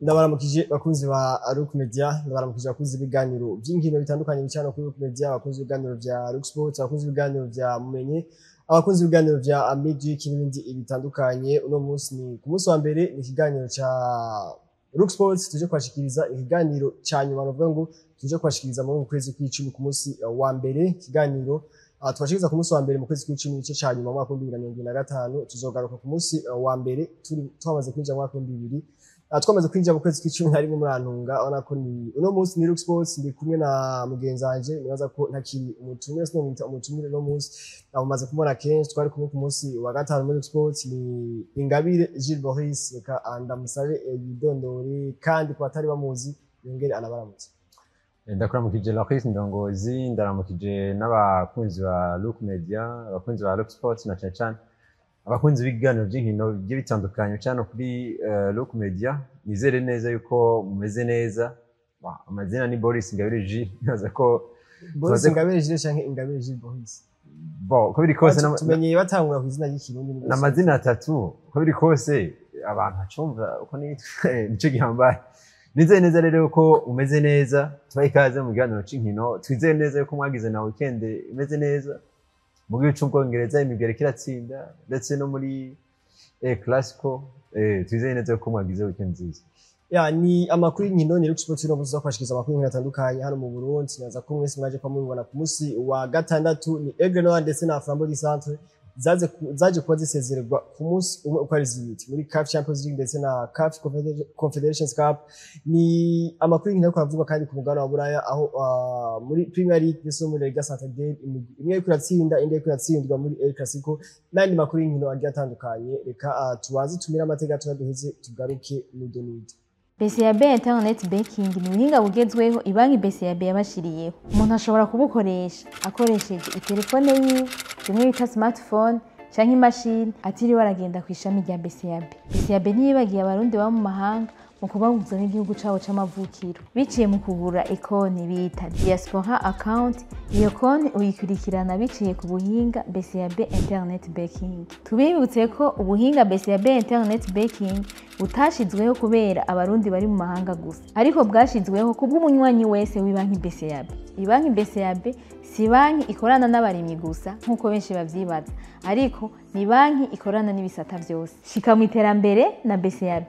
Ndabaramukije bakunzi ba Rook Media, ndabaramukije bakunzi b'ibiganiro vy'inkino bitandukanye bicana kuri Rook Media, abakunzi b'ibiganiro vya Rook Sports, abakunzi b'ibiganiro vya Mumenye, abakunzi b'ibiganiro vya Magic n'ibindi bitandukanye. Uno munsi ni ku munsi wa mbere, ni ikiganiro ca Rook Sports tuje kwashikiriza, ikiganiro ca nyuma novuga ngo tuje kwashikiriza muri uku kwezi kw'icumi ku munsi wa mbere. Ikiganiro twashikiriza ku munsi wa mbere mu kwezi kw'icumi, igice ca nyuma mu mwaka w'2025. Tuzogaruka ku munsi wa mbere turi twamaze kwinjira mu mwaka w'ibihumbi bibiri, twamaze kwinjira mu kwezi kw'icumi na rimwe. Murantunga, urabona ko ni uno munsi ni Rook Sports, ndi kumwe na mugenzi wanje. Nibaza ko ntakiri umutumire, sinomwita umutumire uno munsi, amumaze kumubona kenshi, twari kumwe ku munsi wa gatanu muri Rook Sports. Ni Ingabire Gilles Boris. Reka ndamusabe yidondore, kandi ku batari bamuzi yongere anabaramutse. Ndakuramukije Loris Ndongozi, ndaramukije n'abakunzi ba Look Media, abakunzi ba Look Sports, na cane cane abakunzi b'ibiganiro by'inkino bigiye bitandukanye cyane kuri Look Media. Nizere neza yuko mumeze neza. Amazina ni Boris Ingabire Gilles, nibaza ko Boris Ingabire Gilles canke Ingabire Gilles Boris? Bon, uko biri kose Tumenyeye batangura ku izina ry'ikirundi. N'amazina atatu. Uko biri kose abantu bacumva uko nico gihambaye. Nizeye neza rero ko umeze neza, tubahe ikaze mu kiganiro c'inkino. Twizeye neza yuko mwagize na weekend imeze neza. Mu gihugu c'Ubwongereza imigwi iriko iratsinda, ndetse no muri Clasico. Twizeye neza yuko mwagize weekend nziza. Ya, ni amakuru y'inkino, ni Rook Sports uno munsi kwashikiriza amakuru y'inkino atandukanye hano mu Burundi. Naza ko mwese mwaje kwa mubibona ku munsi wa gatandatu, ni Aigle Noir ndetse na Flambeau du Centre zaje kuba zisezererwa ku munsi umwe uko ari zibiri muri CAF Champions League ndetse na CAF Confederations Cup. Ni amakuru y'inkino ariko aravugwa kandi ku mugabane wa Buraya, aho muri Premier League ndetse no muri Liga Santander imigwi imwe iriko iratsinda, indi iriko iratsindwa muri El Clasico, n'ayandi makuru y'inkino agiye atandukanye. Reka tubanze tumire amateka duheze tugaruke nido nido. BCAB Internet Banking ni ubuhinga bugezweho ibanki BCAB yabashiriyeho. Umuntu ashobora kubukoresha akoresheje itelefone yiwe, bimwe bita smartphone, canke imashini, atiriwe aragenda ku ishami rya BCAB. BCAB ntiyibagiye Abarundi baba mu mahanga mu kubahuza n'igihugu cabo c'amavukiro, biciye mu kugura ikonti bita Diaspora Account. Iyo konti uyikurikirana biciye ku buhinga BCAB Internet Banking. Tubibutse ko ubuhinga BCAB Internet Banking butashizweho kubera Abarundi bari mu mahanga gusa, ariko bwashizweho kubw'umunywanyi wese w'ibanki BCAB. Ibanki BCAB si banki ikorana n'abarimyi gusa nk'uko benshi bavyibaza, ariko ni banki ikorana n'ibisata vyose. Shika mu iterambere na BCAB.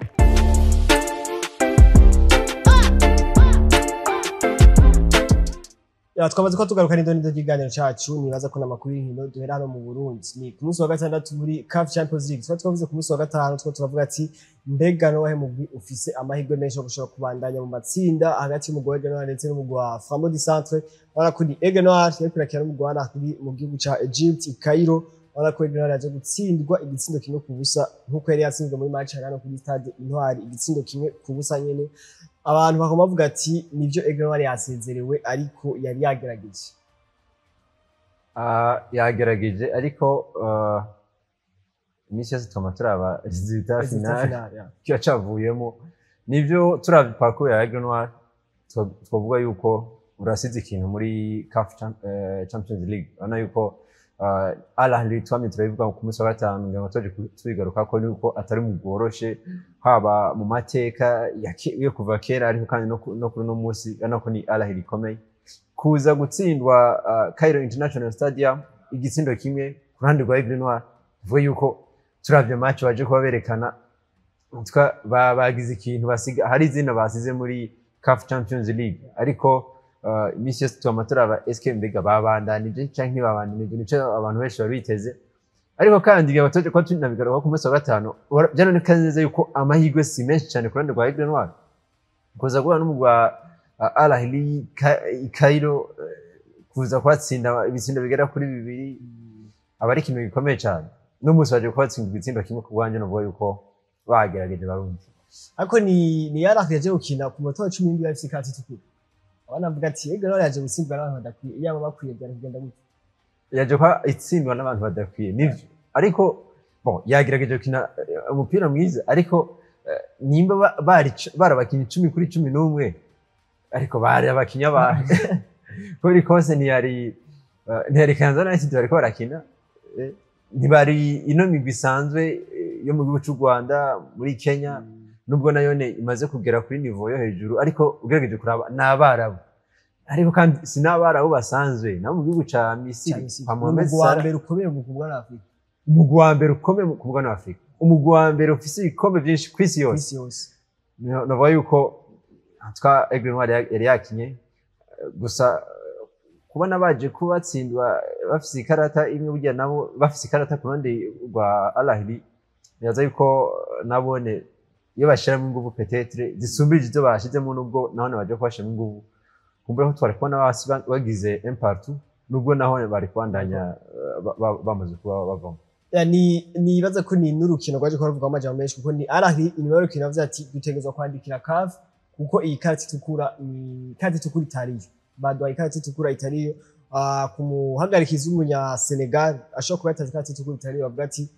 Ya, twamaze ko tugaruka n'ido nido ry'ikiganiro cacu. Nibaza ko n'amakuru y'inkino duhera hano mu Burundi. Ni ku munsi wa gatandatu muri CAF Champions League. Twari twavuze ku munsi wa gatanu, two turavuga ati mbega nowahe mugwi ufise amahirwe menshi yo gushobora kubandanya mu matsinda hagati y'umugwi wa Aigle Noir ndetse n'umugwi wa Flambeau du Centre? Urabona ko ni Aigle Noir yariko irakina n'umugwi wa Al Ahly mu gihugu ca Egypt i Cairo. Urabona ko Aigle Noir yaje gutsindwa igitsindo 1-0, nk'uko yari yatsinzwe muri match hano kuri stade Intwari igitsindo 1-0 nyene. Abantu bakoma bavuga ati nivyo, Aigle Noir yasezerewe, ariko yari yagerageje. Yagerageje, ariko iminsi yose twama turaba résultat Résultat final final, ya. Kiba cavuyemo nivyo. Turavye parcours ya Aigle Noir, twavuga yuko urasize ikintu muri CAF Champions League. Urabona yuko Al Ahly, twamye turabivuga ku munsi wa gatanu, ngira ngo twaje tubigarukako, nuko atari umugwi woroshe, haba mu mateka yo kuva kera, ariko kandi no kuri uno munsi urabona ko ni Al Ahly ikomeye. Kuza gutsindwa Cairo International Stadium igitsindo 1 ku ruhande rwa Aigle Noir, tuvuge yuko turavye match baje kuba berekana, bagize ikintu basiga, hari izina basize muri CAF Champions League. Ariko iminsi yose twama turaba eske mbega babandanije canke ntibabandanije, nico abantu benshi bari biteze. Ariko kandi igihe batoje kuba tunabigaruka ku munsi wa gatanu, byaroneka neza yuko amahirwe si menshi cyane ku ruhande rwa Aigle Noir kuza guhura n'umugwi wa Al Ahly i Cairo, kuza kubatsinda ibitsindo bigera kuri bibiri aba ari ikintu gikomeye cyane. N'umunsi baje kubatsinda igitsindo 1, ku bwanjye novuga yuko bagerageje Barundi. Ariko ni Al Ahly yaje gukina ku munota wa 17 afise ikarata itukura. Abana bavuga ati Aigle Noir yaje gutsindwa n'abantu badakwiye, iyaba bakwiye byari kugenda gute? Yaje kuba itsindwa n'abantu badakwiye, nivyo, ariko bon, yagerageje gukina umupira mwiza, ariko nimba bari bari abakinyi 10 kuri 11, ariko bari abakinyi abahe? Ko biri kose ntiyari Kayanza United bariko barakina, ntibari ino migwi isanzwe yo mu gihugu c'u Rwanda, muri Kenya. Nubwo nayone imaze kugera kuri niveau yo hejuru, ariko ugerageje kuraba n'abarabu, ariko kandi si n'abarabu basanzwe, nabo mu gihugu ca Misiri kwa Mohamed Umugwi wa Salah. mbere ukomeye mu mugabane wa Afurika. Umugwi wa mbere ukomeye ku mugabane wa Afurika, umugwi wa mbere ufise ibikombe vyinshi kw'isi yose. Kw'isi yose. Novuga yuko twa Aigle Noir yari yakinye gusa kubona baje kubatsindwa bafise ikarata imwe, burya nabo bafise ikarata ku ruhande rwa Al Ahly, nibaza yuko nabone iyo bashiramo inguvu peut-être zisumbije izo bashizemo, nubwo nahone baje kubashiramo inguvu, kumbura ko twari kubona basi bagize un partout, nubwo nahone bari kubandanya bamaze kuba bavamo. Ya, ni nibaza ko ni n'urukino rwaje kuba ruvugwamo amajambo menshi, kuko ni Al Ahly inyuma y'urukino yavuze ati dutegerezwa kwandikira CAF, kuko iyi karata itukura ni ikarata itukura itariyo, baduhaye ikarata itukura itariyo. Ku muhagarikizi w'umunya Senegal ashobora kuba yatanze ikarata itukura itariyo, bavuga ati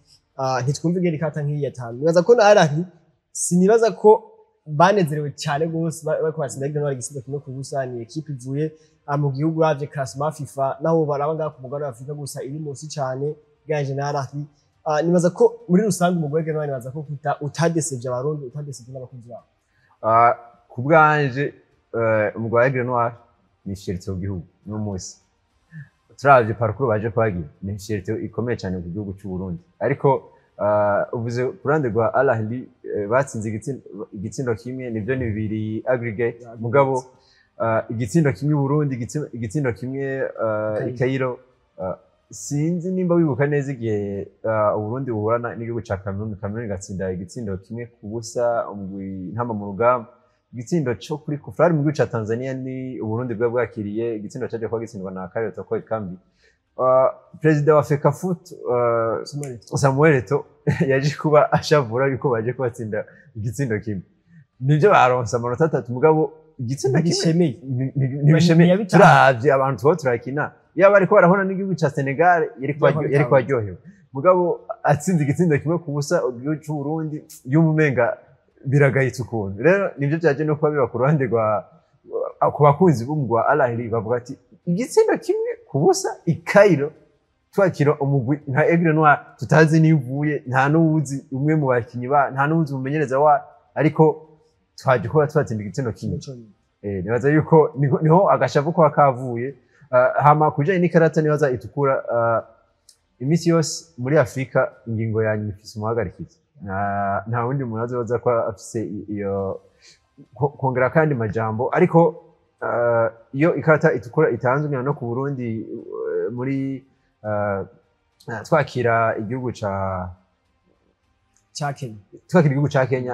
ntitwumva ingene ikarata nk'iyi yatanu. Nibaza ko na Al Ahly, sinibaza ko banezerewe cyane rwose bariko batsinda Aigle Noir igisindo 1-0. Ni ekipe ivuye mu gihugu, uravye classement FIFA naho baraba ngaha ku mugabane wa Afurika gusa, iri munsi cyane ugereranyije na Al Ahly. Nibaza ko muri rusange umugwi wa Aigle Noir, nibaza ko utadesevye Abarundi, utadesevye n'abakunzi babo. Ku bwanje umugwi wa Aigle Noir ni fierté ku gihugu. Uno munsi turavye parcours baje kubagira, ni fierté ikomeye cyane ku gihugu cy'u Burundi. Ariko uvuze ku ruhande rwa Al Ahly, batsinze igitsindo kimwe, nivyo ni 2 aggregate, mugabo igitsindo kimwe i Burundi, igitsindo kimwe i Cairo. Sinzi nimba wibuka neza igihe Uburundi buhurana n'igihugu ca Cameroon, Cameroon igatsinda igitsindo 1-0 umugwi Ntamba mu Rugamba, igitsindo co kuri Kufrari mu gihugu ca Tanzania, ni Uburundi bwa bwakiriye igitsindo caje kuba gitsindwa na Karel Toko Ekambi. Perezida wa Fecafoot Samuel Eto'o yaje kuba ashavura yuko baje kubatsinda igitsindo kimwe. Nivyo baronse amanota 3, mugabo igitsindo kimwe Ntibishemeye. Ntibishemeye. Ntiyabitanga. Turavye abantu tuba turakina, yaba ariko barahura n'igihugu ca Senegal, yari kuba aryohewe, mugabo atsinze igitsindo 1-0 igihugu c'u Burundi, y'umumenga biragayitse ukuntu. Rero nivyo vyaje no kuba biba ku ruhande rwa ku bakunzi b'umugwi wa Al Ahly, bavuga ati igitsindo 1-0 i Cairo, twakira umugwi nka Aigle Noir tutazi niyo uvuye, nta n'uwuzi umwe mu bakinyi ba, nta n'uwuzi umumenyereza wa, ariko twaje kuba twatsinda igitsindo kimwe. Nibaza yuko niho agashavu kuba kavuye. Hama kujanye n'ikarata nibaza itukura, iminsi yose muri Afrika ingingo ya nyuma ifise umuhagarikizi, nta wundi muntu azoza ko afise iyo kongera kandi majambo. Ariko iyo ikarata itukura itanzwe no ku Burundi muri twakira igihugu ca ca Kenya, twakira igihugu ca Kenya,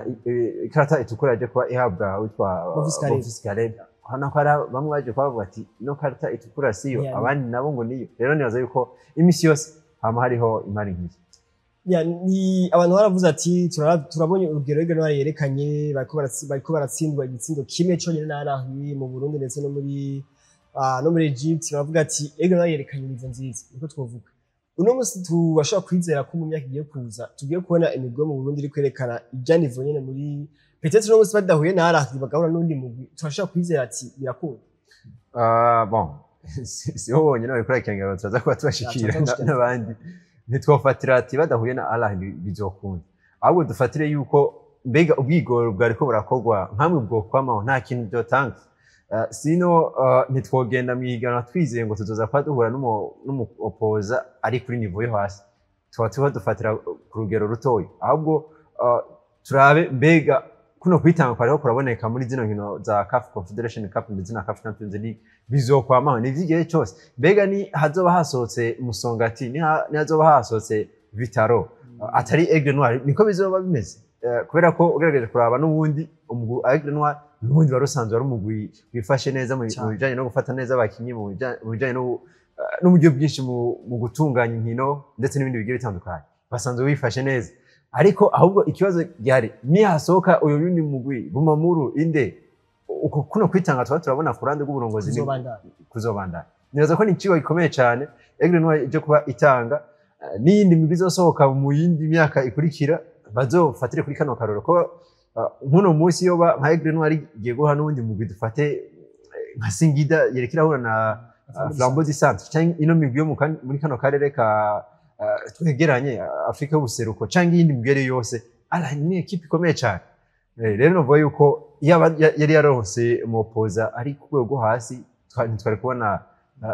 ikarata itukura yaje kuba ihabwa witwa Bonfils Caleb. Bonfils Caleb. Hano ko hari bamwe baje kubavuga ati ino karata itukura siyo, abandi nabo ngo niyo. Rero nibaza yuko imisi yose hama hariho imari nk'iyi. Ya, ni abantu baravuze ati turabonye urugero Aigle Noir yerekanye, bariko baratsindwa igitsindo kimwe conyene na Al Ahly mu Burundi ndetse no muri Egypt, baravuga ati Aigle Noir yerekanye niveau nziza. Niko twovuga uno musi tubashobora kwizera ko mu myaka igiye kuza tugiye kubona imigwi yo mu Burundi iri kwerekana irya niveau nyene muri peut-être uno musi badahuye na Al Ahly bagahura n'undi mugwi, turashobora kwizera ati birakunda. Bon, si ho bonyene bariko barakenga, turaza kuba tubashikira Turaza gushikira. n'abandi. Ntitwofatira ati badahuye na Al Ahly bizokunda, ahubwo dufatire yuko mbega ubwigoro bwariko burakorwa nkamwe bwokwamaho nta kintu byotanga. Sino ntitwogenda mw'ihiganwa twizeye ngo tuzoza kuba duhura n'umu-opoza ari kuri niveau yo hasi, tuba tuba dufatira ku rugero rutoya. Ahubwo turabe mbega kuno kwitanga kwariho kuraboneka muri zino nkino za CAF Confederation Cup ndetse na CAF Champions League bizokwamaho ni ivy'igihe cose. Mbega ni hazoba hasohotse Musongati, ni hazoba hasohotse Vital'O, atari Aigle Noir, niko bizoba bimeze? Kubera ko ugerageje kuraba n'ubundi umugwi Aigle Noir n'ubundi wari usanzwe ari umugwi wifashe neza mu bijanye no gufata neza abakinyi, mu bijanye n'uburyo bwinshi mu gutunganya inkino ndetse n'ibindi bigiye bitandukanye, basanzwe bifashe neza. Ariko ahubwo ikibazo gihari nihasohoka uyu yundi mugwi Bumamuru inde, uko kuno kwitanga tuba turabona ku ruhande rw'uburongozi Kuzobandanya. Kuzobandanya. Nibaza ko ni ikigo gikomeye cyane Aigle Noir ije kuba itanga, n'iyindi migwi izosohoka mu yindi myaka ikurikira bazofatire kuri kano karoro ko nk'uno munsi yoba nka Aigle Noir igiye guha n'uwundi mugwi, dufate nka Singida yereka irahura na Flambeau du Centre, canke ino migwi yo muri kano karere ka twegeranye, Afrika y'ubuseruko, canke iyindi migwi iyo ari yo yose, ala ni ekipe ikomeye cyane. Rero novuga yuko yaba yari yaronse umupoza ari ku rwego rwo hasi, ntitwari kubona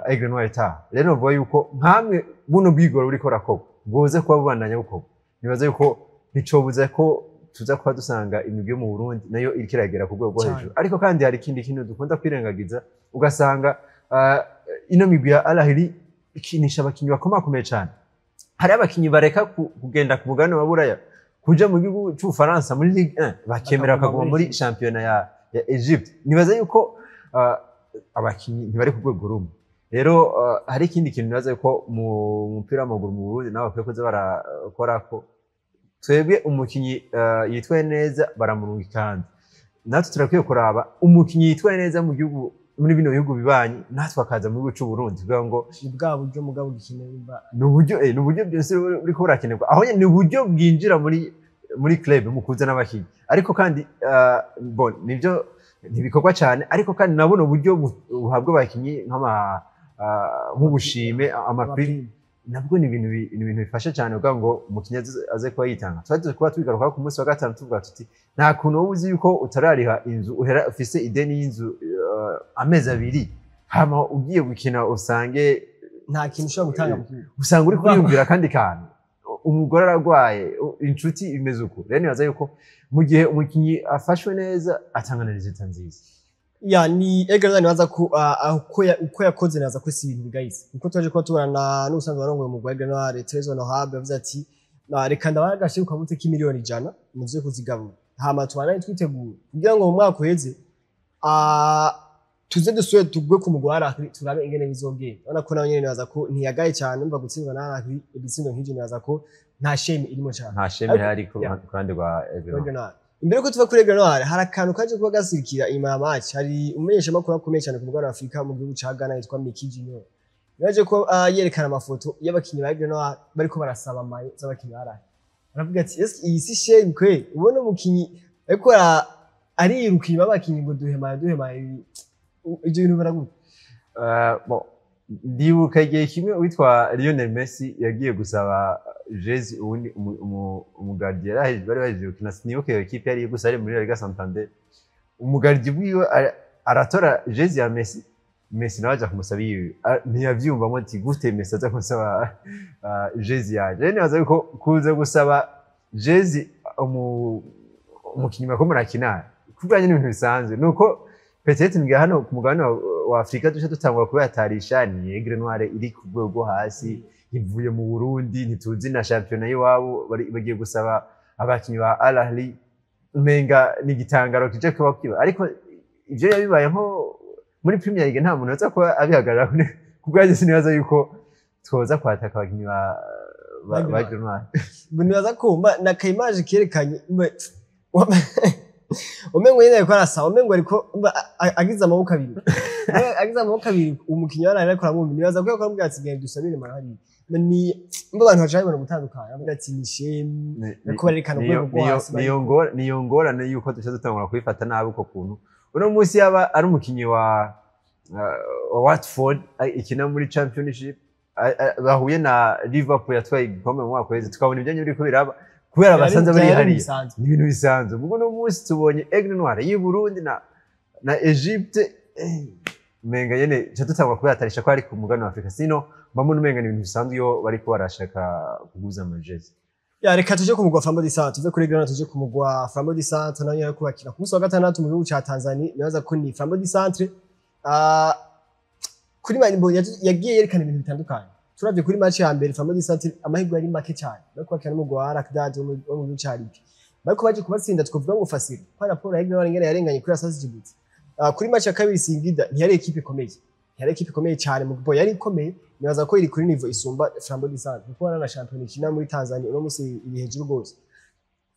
Aigle Noir itaha. Rero novuga yuko nkamwe buno bwigoro buriko burakorwa bwoze kuba bubandanya bukorwa, nibaza yuko nticobuza ko tuza kuba dusanga imigwi yo mu Burundi nayo iriko iragera ku rwego rwo hejuru. Ariko kandi hari ikindi kintu dukunda kwirengagiza, ugasanga ino migwi ya Al Ahly ikinisha abakinyi bakomakomeye cane. Hari abakinyi bareka kugenda ku mugabane wa Buraya kuja mu gihugu c'Ubufaransa muri Ligue 1, bakemera bakaguma muri shampiyona ya Egypte. Nibaza yuko abakinyi ntibari ku rwego rumwe. Rero hari ikindi kintu nibaza yuko mu mupira w'amaguru mu Burundi nabo bakwiye kuza barakorako. Twebwe umukinyi yitwaye neza baramurungika hanze, natwe turakwiye kuraba umukinyi yitwaye neza mu gihugu, muri bino bihugu bibanyi, natwe akaza mu gihugu c'u Burundi, kugira ngo Ni bwa buryo mugabo gikeneye. Ni uburyo byose buriko burakenerwa aho nyene, ni uburyo bwinjira muri club mu kuzana abakinyi. Ariko kandi bon, nivyo ntibikorwa cyane, ariko kandi nabona uburyo buhabwa abakinyi nk'ubushime, ama prime, nabwo ni ibintu bifasha cyane kugira ngo umukinyi aze kuba yitanga. Twari kuba tubigaruka ku munsi wa gatanu, tuvuga tuti nta kuntu wowe uzi yuko utarariha inzu, uhera ufise ideni y'inzu amezi 2, hama ugiye gukina usange Nta kintu ushobora gutanga mu kibuga. Usanga uri kuriyumvira akandi kantu, umugore aragwaye, inshuti imeze uko. Rero nibaza yuko mu gihe umukinyi afashwe neza atanga na résultat nziza. Ya, ni Aigle Noir, nibaza ko uko yakoze, nibaza ko si ibintu bigayitse, kuko twaje kuba tubona n'ubusanzwe warongoye umugwi wa Aigle Noir, Très Honorable, yavuze ati: "Reka ndabaye agashimwe kabute k'100 miliyoni muze kuzigabura, hama tubandanye twitegura kugira ngo mu mwaka uheze tuze dusubire tugwe ku mugwi wa Al Ahly, turabe ingene bizogenda." Urabona ko nawe nyene nibaza ko ntiyagaye cyane. Umva, gutsindwa na Al Ahly ibitsindo nk'ivyo, nibaza ko nta shame irimo cyane. Nta shame ihari ku ruhande rwa Aigle Noir. Aigle Noir. Imbere yuko tuva kuri Aigle Noir, hari akantu kaje kuba gasirikira inyuma ya match. Hari umumenyeshamakuru akomeye cyane ku mugabane wa Afurika mu gihugu ca Ghana yitwa Mickey Junior. Yaje ko yerekana amafoto y'abakinyi ba Aigle Noir bariko barasaba maillots z'abakinyi ba Al Ahly. Aravuga ati: "Ese iyi si shame kwe? Ubona umukinyi ariko ariruka inyuma y'abakinyi ngo duhe maillot, duhe maillot." Ibyo bintu baraguta. Bon, ndibuka igihe kimwe witwa Lionel Messi yagiye gusaba jezi uwundi umu gardien bari bahejeje gukina. Sinibuka iyo ekipe yari gusa ari muri La Liga Santander. Umu gardien wiwe aratora jezi ya Messi, Messi nawe aja kumusaba iyiwe. Ntiyavyumvamo ati: "Gute Messi aza kumusaba jezi yanje?" Rero nibaza yuko kuza gusaba jezi umukinyi muriko murakina kubwanyu ni ibintu bisanzwe. Nuko peut-être mbwira hano ku mugabane wa Afrika duce dutangura kubihatarisha. Ni Aigle Noir iri ku rwego rwo hasi, ivuye mu Burundi, ntituzi na shampiyona y'iwabo, bagiye gusaba abakinyi ba Al Ahly, umenga ni igitangaro kije kuba kiba. Ariko ivyo yabibaye nko muri Premier League, nta muntu aza kuba abihagarara ku bwanjye. Sinibaza yuko twoza kwataka abakinyi ba Aigle Noir. Nibaza ko na ka image kerekanye umengo nyene ariko arasaba, umengo ariko agize amaboko abiri. Umukinyi wari ariko aramwumva, nibaza ko yaramubwira ati: "Genda dusabire mahari." Ni mba abantu baca babibona gutandukana, bavuga ati ni shame, bariko barerekana urwego rwo hasi. Niyo ngorane yuko duca dutangura kubifata nabi uko kuntu. Uno munsi yaba ari umukinyi wa Watford ikina muri Championship, bahuye na Liverpool yatwaye igikombe mu mwaka uheze, tukabona ibyo biriko biraba kubera basanze bari hariya, ni ibintu bisanzwe. Ubwo uno munsi tubonye Aigle Noir y'i Burundi na Egypte, umenga nyene duca dutangura kubihatarisha ko ari ku mugabane wa Afrika. Sino mbona umenga ni ibintu bisanzwe iyo bariko barashaka kuguza amajezi. Ya, reka tuje ku mugwa wa Flambeau du Centre, tuve kuri Grana tuje ku mugwa wa Flambeau du Centre, nayo yariko bakina ku munsi wa gatandatu mu gihugu ca Tanzania. Nibaza ko ni Flambeau du Centre kuri Manimbo yagiye yerekana ibintu bitandukanye. Turavye kuri match ya mbere, Flambeau du Centre amahirwe yari make cyane, bariko bakina n'umugwa wa Al Akhdat wo mu gihugu ca Libya, bariko baje kubatsinda twavuga ngo facile kwa raporo ya Grana ingene yarenganye kuri Asasi Djibouti. Kuri match ya kabiri, Singida ntiyari équipe ikomeye, ntiyari équipe ikomeye cyane mu bo yari ikomeye. Nibaza ko iri kuri niveau isumba Flambeau du Centre, kuko na champion ikina muri Tanzania uno munsi iri hejuru rwose.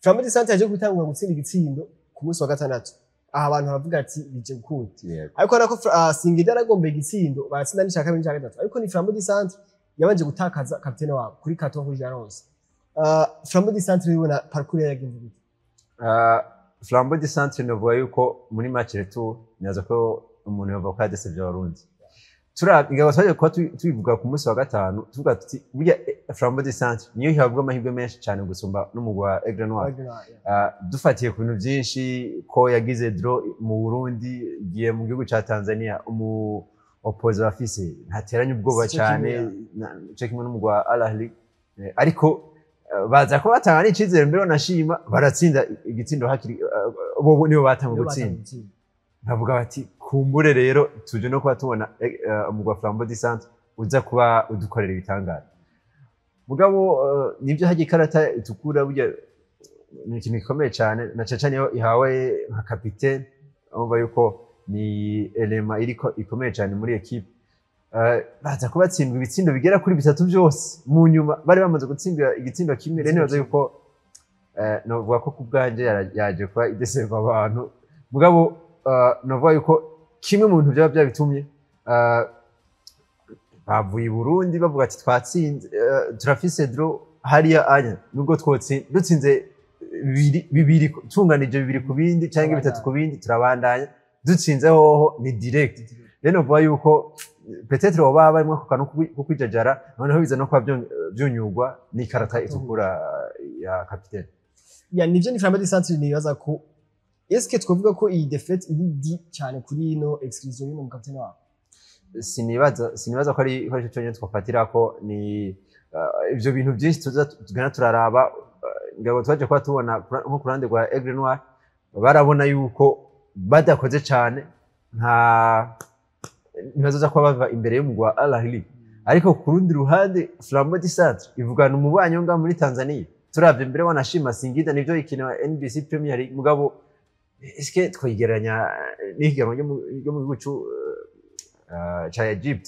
Flambeau du Centre yaje gutangura gutsinda igitsindo ku munsi wa gatandatu, aha abantu baravuga ati bije gukunda, ariko nako Singida yaragombeye igitsindo, baratsinda n'icya kabiri n'icya gatatu, ariko ni Flambeau du Centre yabanje gutakaza kapitene wabo kuri carton rouge yaronse. Flambeau du Centre ibona parcours yagenze gute? Flambeau du Centre novuga yuko muri match retour nibaza ko umuntu yovuga ko yadesevye Abarundi. Ingabo twaje kuba tubivuga ku munsi wa gatanu, tuvuga tuti burya Flambeau du Centre niyo ihabwa amahirwe menshi cyane gusumba n'umugwi wa Aigle Noir. Dufatiye ku bintu byinshi ko yagize draw mu Burundi, igiye mu gihugu ca Tanzania, umu opposant bafise ntateranye ubwoba cyane cyo kimwe n'umugwi wa Al Ahly, ariko baza ko batanga n'icizere mbere banashima baratsinda igitsindo hakiri, bo nibo batanga gutsinda. Nkavuga bati kumbure rero tuje no kuba tubona umugwi wa Flambeau du Centre uza kuba udukorera ibitangaza. Mugabo nibyo hagiye ikarata itukura burya ni ikintu gikomeye cyane, na cane cane iyo ihawe nka kapitene, urumva yuko ni elema iriko ikomeye cyane muri equipe. Baza kuba batsindwa ibitsindo bigera kuri bitatu byose mu nyuma, bari bamaze gutsindwa igitsindo kimwe. Rero nibaza yuko novuga ko ku bwanje yaje kuba idécevoir abantu. Mugabo novuga yuko kimwe mu bintu byaba byabitumye, bavuye i Burundi bavuga ati twatsinze, turafise draw hariya anya, nubwo twotsinze dutsinze bibiri tunganije 2 ku bindi cyangwa 3 ku bindi turabandanya, dutsinze hoho ni direct. Rero novuga yuko peut-être boba barimo ako kantu ko kwijajara, noneho biza no kuba byunyurwa n'ikarata itukura ya kapitene. Ya, nivyo, ni Flambeau du Centre. Nibaza ko est-ce que twavuga ko iyi défaite iri di cyane kuri ino exclusion y'uno mukapitene wabo? Sinibaza ko ari cyo cyonyine twafatira ko ni ivyo bintu byinshi tuza tugana turaraba. Ngabo twaje kuba tubona nko ku ruhande rwa Aigle Noir barabona yuko badakoze cyane nta ntibazoza kuba bava imbere y'umugwi wa Al Ahly, ariko ku rundi ruhande Flambeau du Centre ivugana umubanyi wo ngaho muri Tanzania. Turavye mbere wanashima Singida nivyo ikina NBC Premier League, mugabo eske twigereranya n'ihiganwa ryo mu gihugu ca Egypt?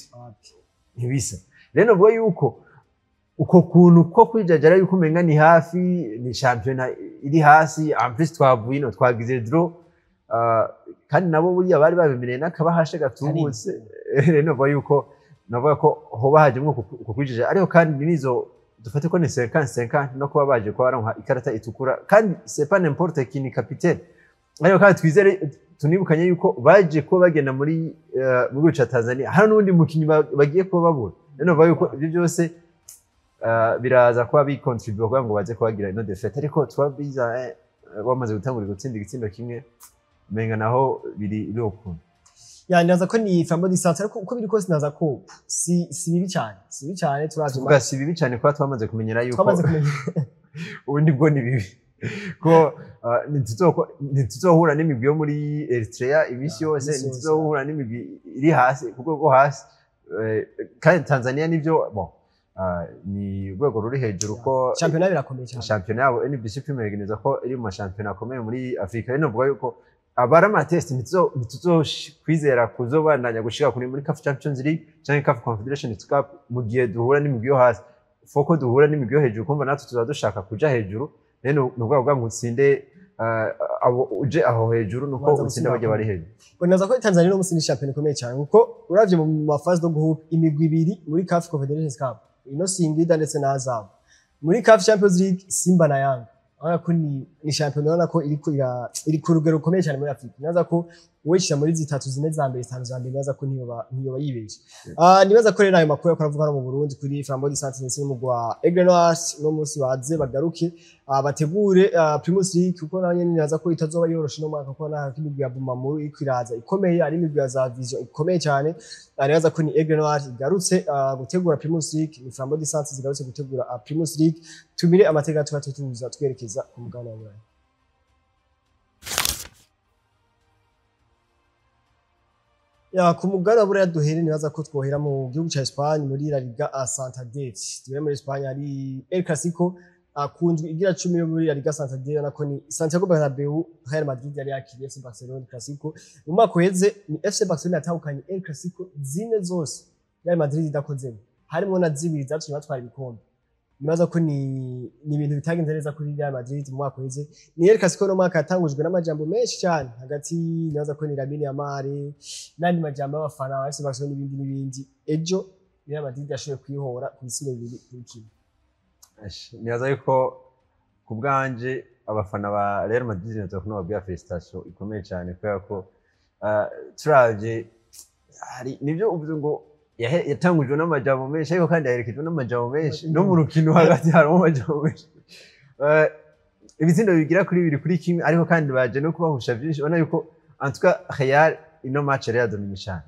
Ntibisa. Rero novuga yuko uko kuntu ko kwijajara yuko umenga ni hafi, ni shampiyona iri hasi, en plus twavuye ino twagize draw, kandi nabo buriya bari babemereye n'akabahashe gatubutse. Rero novuga yuko navuga ko hoba hajemwo uko kwijajara, ariko kandi nizo dufate ko ni 50-50 no kuba baje kuba baronka ikarata itukura, kandi c'est pas n'importe qui, ni capitaine. Ariko kandi twizere tunibukanye yuko baje kuba bagenda muri mu gihugu ca Tanzania, hari n'undi mukinyi bagiye kuba babura. Rero novuga yuko ibyo byose biraza kuba bicontribuer kugira ngo baze kubagira ino défaite, ariko tuba biza bamaze gutangura gutsinda igitsindo kimwe, umenga naho biri ukuntu. Ya, nibaza ko ni Flambeau du Centre, ariko uko biri kose naza ko si bibi cyane, si bibi cyane, turavye. Tuvuga si bibi cyane kuba twamaze kumenyera yuko twamaze kumenya. Ubundi bwo ni bibi ko ntituzohura n'imigwi yo muri Eritrea iminsi yose, iminsi yose. Ntituzohura n'imigwi iri hasi ku rwego rwo hasi. Kandi Tanzania nivyo, bon, ni urwego ruri hejuru ko Shampiyona birakomeye cyane. Shampiyona yabo NBC Premier League neza ko iri mu mashampiyona akomeye muri Afrika. Rero novuga yuko abari amatest ntituzokwizera kuzobandanya gushika kuri muri CAF Champions League canke CAF Confederation Cup mu gihe duhura n'imigwi yo hasi. Foko duhura n'imigwi yo hejuru, kumva natwe tuzaba dushaka kuja hejuru. Rero ni ukuvuga ngo utsinde abo uje aho hejuru nuko Ubanza utsinde gutsinda bajya bari hejuru. Ngo naza ko Tanzania no musi ni shampiyona ikomeye cyane, kuko uravye mu ma phase de groupe imigwi ibiri muri CAF Confederation Cup, ino Singida ndetse na Azam, muri CAF Champions League Simba na Yanga. Urabona ko ni shampiyona urabona ko iri ku rugero rukomeye cyane muri Afrika. Naza ko uwishyira muri zitatu zine za mbere, zitanu za mbere, naza ko ntiyoba yibeshye. Nibaza ko rero ayo makuru yo kuravuga hano mu Burundi kuri Flambeau du Centre ndetse n'umugwi wa Aigle Noir, no munsi baze bagaruke, bategure Primus League, kuko nayo nyene nibaza ko itazoba yoroshe no mwaka, kuko naho imigwi ya Bumamuru iriko iraza ikomeye, ari imigwi ya za Vision ikomeye cyane. Nibaza ko ni Aigle Noir igarutse gutegura Primus League, ni Flambeau du Centre zigarutse gutegura Primus League. Tumire amateka tuba tuza twerekeza ku mugabane wa Burayi. Ya, ku mugabane wa Buraya duhere, nibaza ko twohera mu gihugu ca Espagne muri La Liga a Santander. Duhere muri Espagne ari El Clasico ku ndwi igira 10 yo muri La Liga Santander, nako ni Santiago Bernabeu, Real Madrid yari yakiriye FC Barcelona Clasico. Mu mwaka uheze ni FC Barcelona yatahukanye El Clasico zine zose Real Madrid idakozemo, harimo na zibiri zatumye batwara ibikombe. Nibaza ko ni ibintu bitagenze neza kuri Real Madrid mu mwaka uheze. Ni El Clasico no mwaka yatangujwe n'amajambo menshi cyane hagati, nibaza ko ni Lamine Yamal n'andi majambo y'abafana ba FC Barcelona n'ibindi n'ibindi. Ejo Real Madrid yashoboye kwihora ku bitsindo 2-1. Nibaza yuko ku bwanje abafana ba Real Madrid nibaza ko nobabwira félicitation ikomeye cyane, kubera ko turavye hari nivyo uvuze ngo Yatangujwe n'amajambo menshi, ariko kandi yaherekejwe n'amajambo menshi. No mu rukino hagati harimo amajambo menshi. Ibitsindo bigira kuri 2-1, ariko kandi baje no kubahusha byinshi. Ubona yuko en tout cas Real ino match yari yadomine cyane.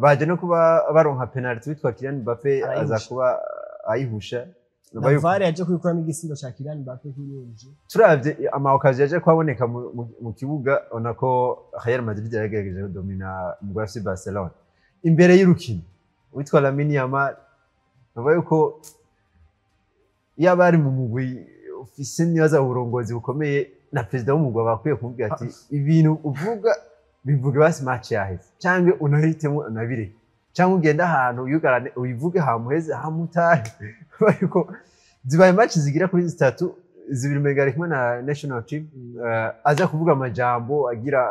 Baje no kuba baronka penalty, witwa Kylian Mbappe aza kuba ayihusha. Na VAR yaje kubikuramo igisindo ca Kylian Mbappe kuri Turavye ama occasion yaje kuboneka mu kibuga, ubona ko Real Madrid yaragerageje kudomina umugwi wa FC Barcelona. Imbere y'urukino witwa Lamine Yamal, bavuga yuko yaba ari mu mugwi ufise nibaza uburongozi bukomeye na perezida w'umugwi, bakwiye kumubwira ati ibintu uvuga bivuge basi match yaheze, cyangwa unahitemo unabireke, cyangwa ugende ahantu uyugarane uyivuge hamuheze hamutahe. Yuko zibaye match zigira kuri 3, 2 umenga ari kumwe na national team, aza kuvuga amajambo agira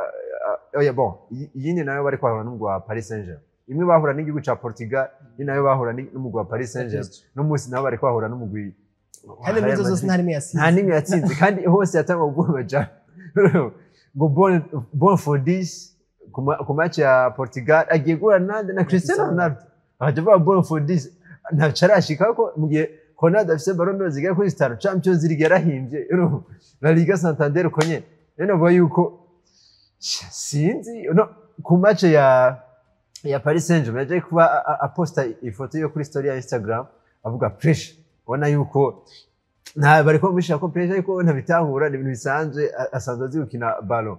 oya bon. Iyindi nayo bari kwahura n'umugwi wa Paris Saint-Germain, imwe bahura n'igihugu ca Portugal, indi nayo bahura n'umugwi wa Paris Saint-Germain, n'umunsi nabo bari kwahura n'umugwi. Kandi muri zose nta rimwe yatsinze, nta nimwe yatsinze, kandi hose yatangwa kuvuga amajambo ngo bon for this. Ku match ya Portugal agiye guhura nande? Na Cristiano Ronaldo, akajya avuga bon for this, ntaco arashika ko mu gihe Ronaldo afise Ballon d'Or zigera kuri 5, Champions League yarahimbye, La Liga Santander uko nyene. Rero navuga yuko sinzi no ku match ya Paris Saint-Germain yaje kuba aposta ifoto yo kuri story ya Instagram avuga pressure, ubona yuko nta bari kumushira ko pressure, ariko ntabitahura, ni ibintu bisanzwe, asanzwe azi gukina ballon.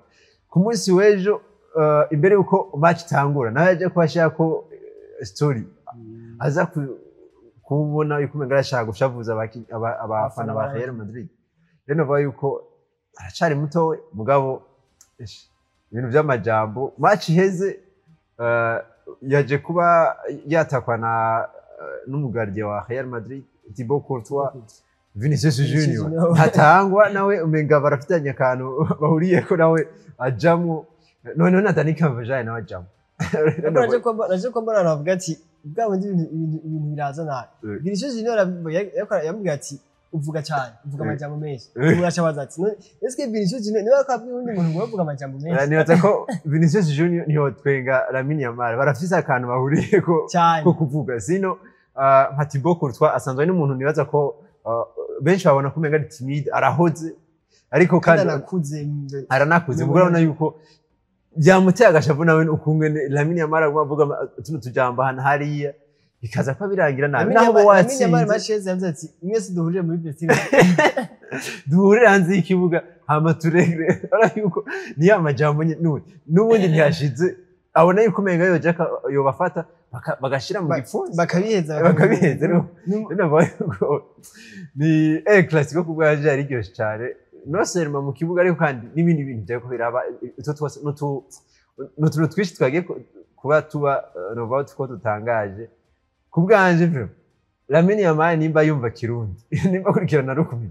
Ku munsi w'ejo imbere yuko match itangura nawe yaje kuba ashaka ko story aza kubona yuko umenga arashaka gushavuza abafana ba Real Madrid. Rero navuga yuko aracari muto, mugabo ibintu by'amajambo match iheze yaje kuba yatakwa na n'umugardier wa Real Madrid Thibaut Courtois. Vinicius Junior hatangwa nawe umenga barafitanye akantu bahuriyeko, nawe ajamwo, noneho na Dani Carvajal nawe ajamwo. Naje kwambara navuga ati bwa bundi ibintu biraza nabi. Vinicius Junior yamubwiye ati uvuga cyane, uvuga amajambo menshi. Murashabaza ati eske Vinicius Junior niwe akabwiye undi muntu ngo uvuga amajambo menshi? Nibaza ko Vinicius Junior niho twenga Lamine Yamal barafise akantu bahuriyeko ko kuvuga. Sino nka Thibaut Courtois asanzwe ari n'umuntu nibaza ko benshi babona ko umenga ari timide, arahoze, ariko kandi aranakuze, mugabo urabona yuko byamuteye agashavu nawe ukungene Lamine Yamal aguma avuga tuno tujambo hano hariya, bikaza ko birangira nabi. Naho bo watsinze Lamine Yamal match yavuze ati mwese duhurire muri vestiaire, duhurire hanze y'ikibuga hama turegre. Urabona yuko ni ya majambo n'ubundi ntiyashize, abona yuko umenga yoja yobafata bagashira mu gipfunsi bakabiheza. Ni El Clasico ku bwaje ari ryoshe cyane, no seulement mu kibuga ariko kandi n'ibindi bintu byako biraba, utwo twose n'utuntu twinshi twagiye kuba tuba nova two dutangaje. Ku bwanje vraiment Lamine Yamal nimba yumva Kirundi, nimba akurikirana rukumye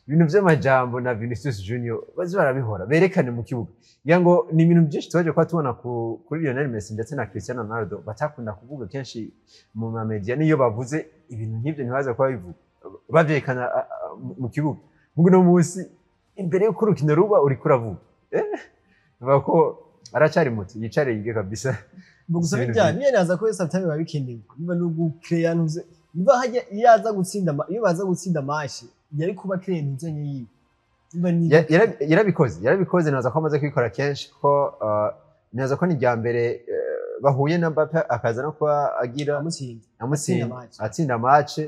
ibintu by'amajambo na Vinicius Junior bazi barabihora, berekane mu kibuga. Ngira ngo ni ibintu byinshi twaje kuba tubona kuri Lionel Messi ndetse na Cristiano Ronaldo batakunda kuvuga kenshi mu ma media, niyo bavuze ibintu nk'ibyo ntibaza kuba bivuga bavyerekana mu kibuga. Mugo no munsi imbere y'uko urukino ruba uriko uravuga, bavuga ko aracari muto, yicare yige kabisa. Gusa bijya niyo naza ko sometimes biba bikenewe, niba no gucreya ntuze niba hajya iyo aza gutsinda, iyo baza gutsinda match yari kuba clear ntuzanye yiwe. Yarabikoze, naza ko amaze kubikora kenshi, ko naza ko ni rya mbere bahuye na Mbappe akaza no kuba agira amutsinda atsinda match.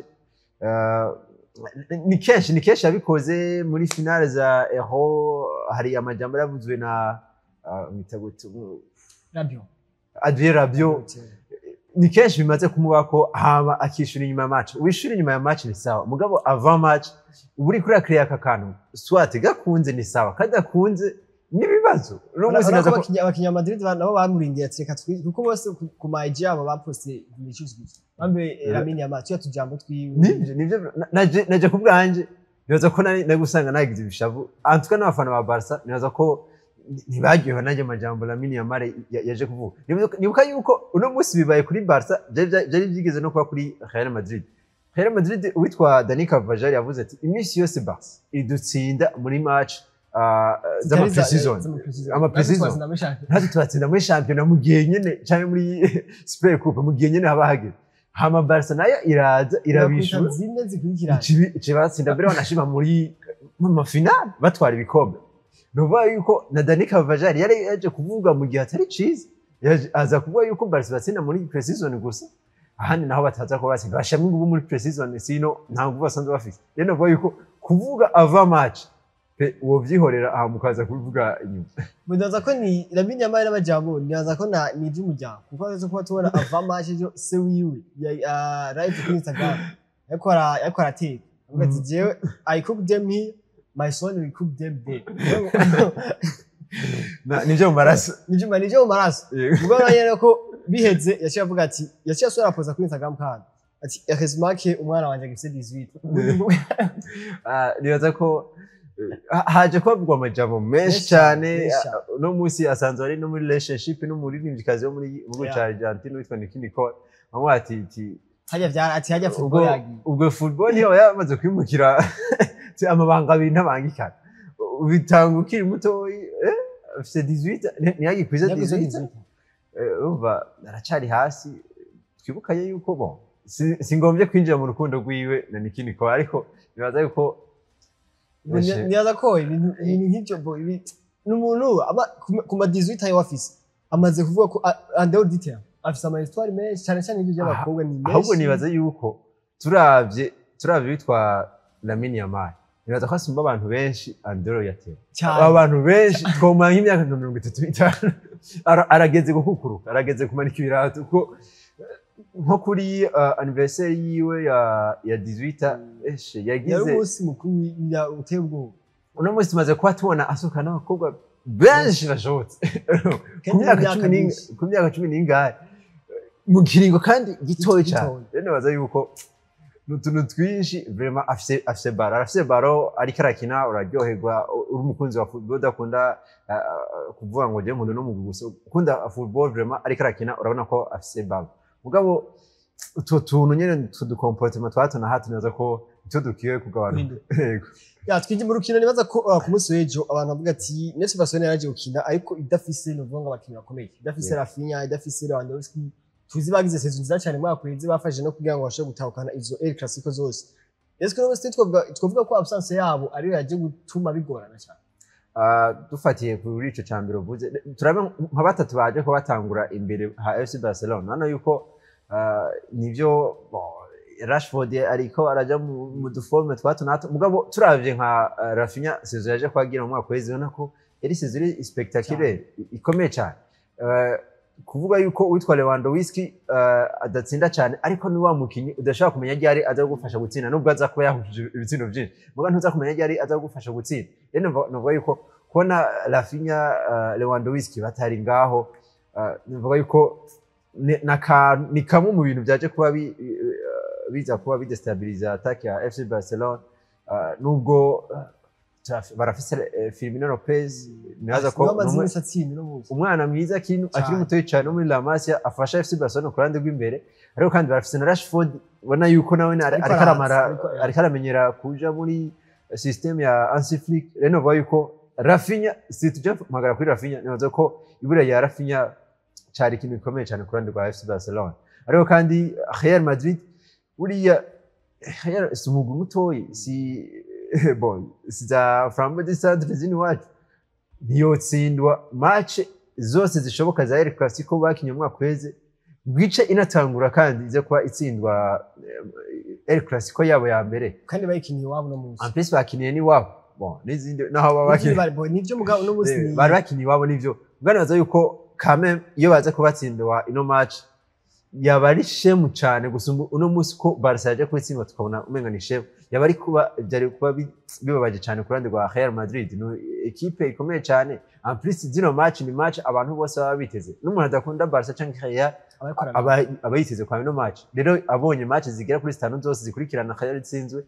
Ni kenshi yabikoze muri finale za Euro, hari amajambo yaravuzwe na Rabiot, Adrien Rabiot. Ni kenshi bimaze kumubako hama akishura inyuma ya match. Wishura inyuma ya match ni sawa, mugabo avant match uri kuri akriya aka kantu swat gakunze ni sawa, kadakunze nibibazo. Abakinya Madrid nabo bamurindiye ati reka kuko bose ku ma IG yabo baposte Vinicius gusa bambe Lamine Yamal tuya tujambo twiwe. Nivyo naje kubwanje nibaza ko nagusanga nagize ibishavu en tout cas n'abafana ba Barca nibaza ko ntibaryohewe n'ayo majambo Lamine Yamal yaje kuvuga. Nibuka yuko uno munsi bibaye kuri Barca byari byigeze no kuba kuri Real Madrid. Real Madrid uwitwa Dani Carvajal yavuze ati iminsi yose Barca idutsinda muri match z'ama pre-season, natwe tubatsinda muri shampiyona mu gihe nyene canke muri Super Coupe mu gihe nyene haba hageze. Hama Barca nayo iraza irabishura. Zine zikurikirana. Ikibatsinda mbere, banashima muri mu ma finale batwara ibikombe. Ni ukuvuga yuko na Dani Carvajal yari yaje kuvuga mu gihe atari ciza, aza kuvuga yuko Barca batsinda muri pre-season gusa, ahandi naho bataza kuba batsinda, bashyiramo ingufu muri pre-season, sino nta ngufu basanzwe bafite. Rero navuga yuko kuvuga avant match pe uwo vyihorera, aha mukaza kubivuga inyuma. Nibaza ko ni Lamine Yamal n'amajambo, nibaza ko na ni iby'umuryango, kuko aza kuba tubona avant match ejo se wiwe ya live kuri Instagram ariko arateka, avuga ati: "Jewe I cook them here, my son will cook them there." Nivyo mu maraso. Nivyo mu maraso. Ubwo rero ko biheze yaciye avuga ati, yaciye asubira apoza kuri Instagram kandi ati: "Heureusement que umwana wanje agifise 18." Ah, nibaza ko haje kubavugwa amajambo menshi Menshi cyane. Menshi cyane. Uno munsi asanzwe ari no muri relationship n'umuririmbyikazi wo muri mu gihugu ca Argentine witwa Nicki Nicole. Bamwe ati Hajya vyara ati hajya ubwo football yagiye. Ubwo football niyo yamaze kwimukira. Ati, amabanga abiri ntabangikana, ubitanga ukiri mutoyi, afise 18, ntiyagikwiza Ntiyagikwiza 18. 18. Urumva aracari hasi. Twibukanye yuko bon, singombye kwinjira mu rukundo rwiwe na Nicki Nicole, ariko nibaza yuko Nibaza ko ibintu nk'ibyo bo ibi ni umuntu aba ku ma 18 ayo afise, amaze kuvuga ko en dehors du terrain afise ama histoire menshi cyane cyane ibyo by'abakobwa ni menshi. Ahubwo nibaza yuko turavye witwa Lamine Yamal, nibaza ko asumba abantu benshi en dehors ya terrain. Cyane. Aba bantu benshi twomara nk'imyaka nka 35. Arageze gukukuruka, arageze kumanika ibirato, kuko nko kuri anniversaire yiwe ya 18 eshe Yari yagize umunsi mukuru uteye ubwoba. Uno munsi tumaze kuba tubona asohokana n'abakobwa benshi bashobotse ku Kandi myaka n'imyaka cumi myinshi. Ku myaka cumi n'ingahe, mu kiringo kandi gitoya cyane. Gitoya. Rero nibaza yuko ni utuntu twinshi vraiment. Afise ballon, arafise ballon, ariko arakina uraryoherwa. Uri umukunzi wa football, udakunda kuvuga ngo njye nkunda no mugwi gusa, ukunda football vraiment, ariko arakina urabona ko afise ballon. Mugabo utwo tuntu nyene tudu comportement twa hato na hato, nibaza ko icyo dukwiye kugabanuka. Yego. Ya, twinjiye mu rukino. Nibaza ko ku munsi w'ejo abantu bavuga ati Nefsi Barcelona yaraje gukina ariko idafise, ni ukuvuga ngo abakinnyi bakomeye, idafise Raphinha, idafise Lewandowski, tuzi bagize saison nziza cyane mwaka uheze, bafashije no kugira ngo bashobore gutahukana izo El Clasico zose. Ese ko nubwo twavuga ko absence yabo ariyo yaje gutuma bigorana cyane? Dufatiye kuri ico ca mbere uvuze, turabe nka batatu baje ko batangura imbere ha FC Barcelona hano yuko nivyo bon, Rashford ariko araja mu du forme twa hato na hato. Mugabo turavye nka Raphinha, saison yaje kwagira mu mwaka uheze, ubona ko yari saison iri spectaculaire, ikomeye cyane. Kuvuga yuko uwitwa Lewandowski adatsinda cyane, ariko ni wa mukinyi udashobora kumenya ryari aza kugufasha gutsinda, nubwo aza kuba yahushije ibitsindo byinshi, muga ntuza kumenya ryari aza kugufasha gutsinda. Rero novuga yuko kubona Raphinha, Lewandowski batari ngaho, novuga yuko ni kamwe mu bintu byaje kuba biza kuba bidestabiliza attaque ya FC Barcelona. Nubwo barafise Firmino Lopez, nibaza ko niwe amaze numwe iminsi atsinda uno munsi. Umwana mwiza akiri Cyane. mutoyi cyane wo muri La Masia, afasha FC Barcelona ku ruhande rw'imbere. Ariko kandi barafise na Rashford, ubona yuko nawe Ariko ariko aramara ariko ariko aramenyera kuja muri système ya Hansi Flick. Rero novuga yuko Raphinha, si tujya mpagara kuri Raphinha, nibaza ko ibura ya Raphinha cari ikintu gikomeye cyane ku ruhande rwa FC Barcelona. Ariko kandi Real Madrid, buriya Real si umugwi mutoyi, si bon, si za Flambeau du Centre zino iwacu, ntiyotsindwa match zose zishoboka za El Clasico bakinye umwaka uheze bwice inatangura kandi iza kuba itsindwa El Clasico yabo ya mbere. Kandi bayikiniye iwabo uno munsi. En plus bakiniye n'iwabo, bon, n'izindi naho baba bakiniye. Nivyo, mugabo uno munsi Bari bakiniye iwabo nivyo, ubwo nibaza yuko quand même iyo baza kubatsindwa ino match yaba ari shame cyane gusumba uno munsi ko Barca yaje kubitsindwa tukabona umenga ni shame. Yaba ari kuba byari kuba bibabaje cyane ku ruhande rwa Real Madrid. Ni equipe ikomeye cyane. En plus zino match ni match abantu bose baba biteze, n'umuntu adakunda Barca cyangwa Real abayikorana. Aba yiteze kwa ino match. Rero abonye match zigera kuri zitanu zose zikurikirana Real itsinzwe,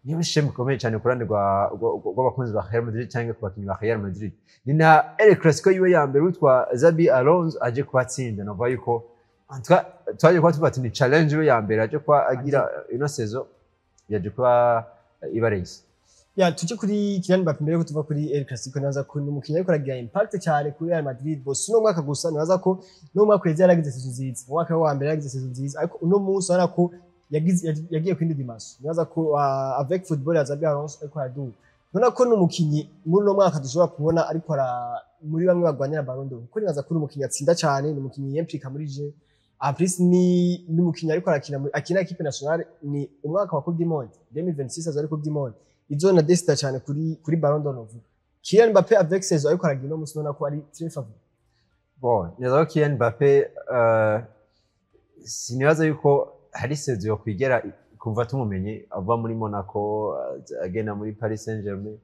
niyo shame ikomeye cyane ku ruhande rw'abakunzi ba Real Madrid cyangwa ku bakinnyi ba Real Madrid. Ni na El Clasico yiwe ya mbere witwa Xabi Alonso aje kubatsinda. Navuga yuko en tout cas twaje kuba tuvuga ati ni challenge yiwe ya mbere aje kuba agira ino saison, yaje kuba iba race. Ya, tuje kuri Kylian Mbappe mbere ko tuva kuri El Clasico. Naza ko ni umukinnyi ariko aragira impact cyane kuri Real Madrid. Bose uno mwaka gusa, naza ko no mwaka uheze yaragize saison nziza, mu mwaka wa mbere yaragize saison nziza, ariko uno munsi urabona ko yagiye ku yindi dimension. Naza ko avec football ya Xabi Alonso ariko araduga. Nona ko ni umukinnyi muri uno mwaka dushobora kubona ariko ara muri bamwe bagwanira Ballon d'Or, kuko nibaza ko ni umukinnyi atsinda cyane, ni umukinnyi yimplika muri jeu. En plus ni umukinnyi ariko arakina akina équipe nationale, ni umwaka wa Coupe du Monde 2026, aza ari Coupe du Monde izo na desita cyane kuri Ballon d'Or. Novuga Kylian Mbappe avec saison ariko aragira uno munsi, ubona ko ari très favori. Bon, nibaza ko Kylian Mbappe, sinibaza yuko hari saison yokwigera kuva tumumenye ava muri Monaco agenda muri Paris Saint-Germain.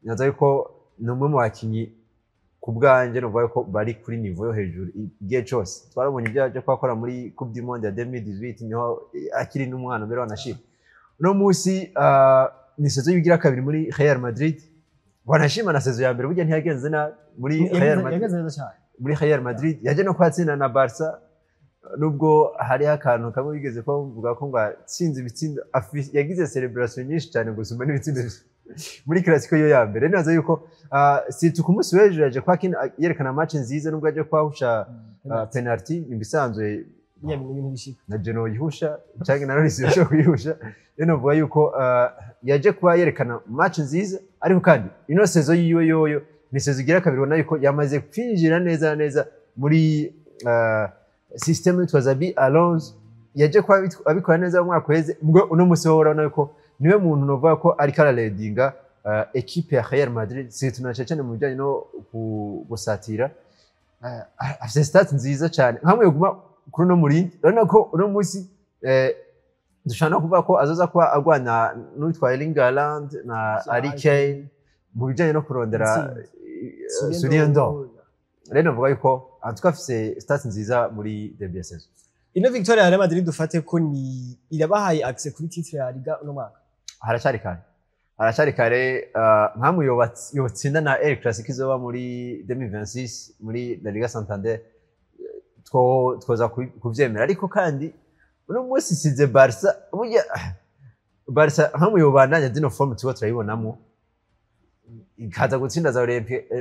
Nibaza yuko ni umwe mu bakinyi ku bwanjye nuvuga ko bari kuri niveau yo hejuru igihe cose. Twarabonye ibyo yaje kuhakora muri Coupe du Monde ya 2018, niho akiri n'umwana mbere wanashima. Uno munsi ni saison yigira kabiri muri Real Madrid, wanashima na saison ya mbere burya ntiyagenze nabi muri Real Madrid. Yagenze neza cyane. Muri Real Madrid yaje no kwatsinda na Barca, nubwo hariho akantu kamwe bigeze ko bavuga ko ngo atsinze ibitsindo, yagize celebration nyinshi cyane gusumba n'ibitsindo muri Clasico yo ya mbere. Nibaza yuko surtout ku munsi w'ejo yaje kwa yerekana match nziza, nubwo yaje kwahusha penalty, ni ibisanzwe. Yeah, ni ibintu bishika. Na Geno yihusha cyangwa na Loris yashobora kuyihusha. Rero novuga yuko yaje kuba yerekana match nziza, ariko kandi ino saison yiwe yoyo ni saison igira kabiri, ubona yuko yamaze kwinjira neza na neza muri system yitwa Xabi Alonso. Yaje kuba abikora neza mu mwaka uheze, ubwo uno munsi wo urabona yuko niwe muntu novuga ko ariko araledinga equipe ya Real Madrid, surtout na cyane mu bijyanye no gusatira. Afite stats nziza cyane nkamwe yoguma kuri uno murindi. Urabona ko uno munsi dushobora no kuvuga ko azoza kuba agwana n'uwitwa Erling Haaland na Harry Kane mu bijyanye no kurondera Soulier d'Or. Rero navuga yuko en tout cas afise stats nziza muri début ya saison. Ino victoire ya Real Madrid, dufate ko ni irabahaye accès kuri titre ya Liga uno mwaka? Haracyari kare, haracyari kare. Nkamwe yotsinda na El Clasico izoba muri 2026 muri La Liga Santander, twoza kuvyemera. Ariko kandi uno munsi size Barca, burya Barca nkamwe yobandanya zino forme tuba turayibonamo, ikaza gutsinda za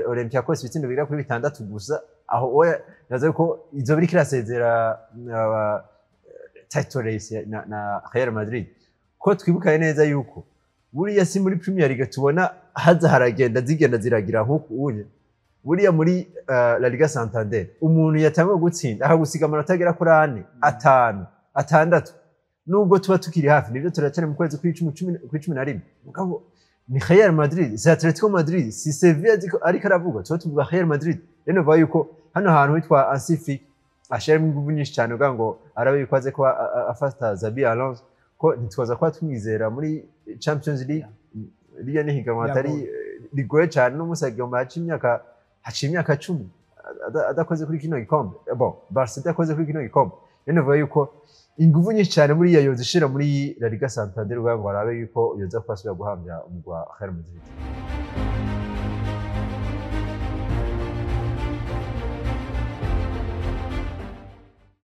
Olympiacos ibitsindo bigera kuri 6 gusa, aho oya nazo ko izo biriko irasezera title race na Real Madrid. Ko twibukanye neza yuko buriya si muri Premier League tubona haza haragenda zigenda ziragira nk'uku unye, buriya muri La Liga Santander umuntu yatanguye gutsinda akagusiga amanota agera kuri 4, 5, 6, nubwo tuba tukiri hafi, nibyo turacyari mu kwezi kw'icumi, kw'icumi na rimwe, mugabo ni Real Madrid, si Atletico Madrid, si Sevilla ariko aravuga, tuba tuvuga Real Madrid. Rero novuga yuko hano hantu hitwa Hansi Flick ashiramo inguvu nyinshi cyane kugira ngo arabe yuko aze kuba afata Xabi Alonso, ko ntitwaza kuba tumwizera muri Champions League. Riya ni higanwa atari rigoye cyane, n'umunsi agomba haciye imyaka 10 adakoze kuri kino gikombe, bon, Barca idakoze kuri kino gikombe. Rero novuga yuko inguvu nyinshi cyane muri iyo yozishira muri La Liga Santander kugira ngo arabe yuko yoza kuba asubira guhambya umugwa Real Madrid.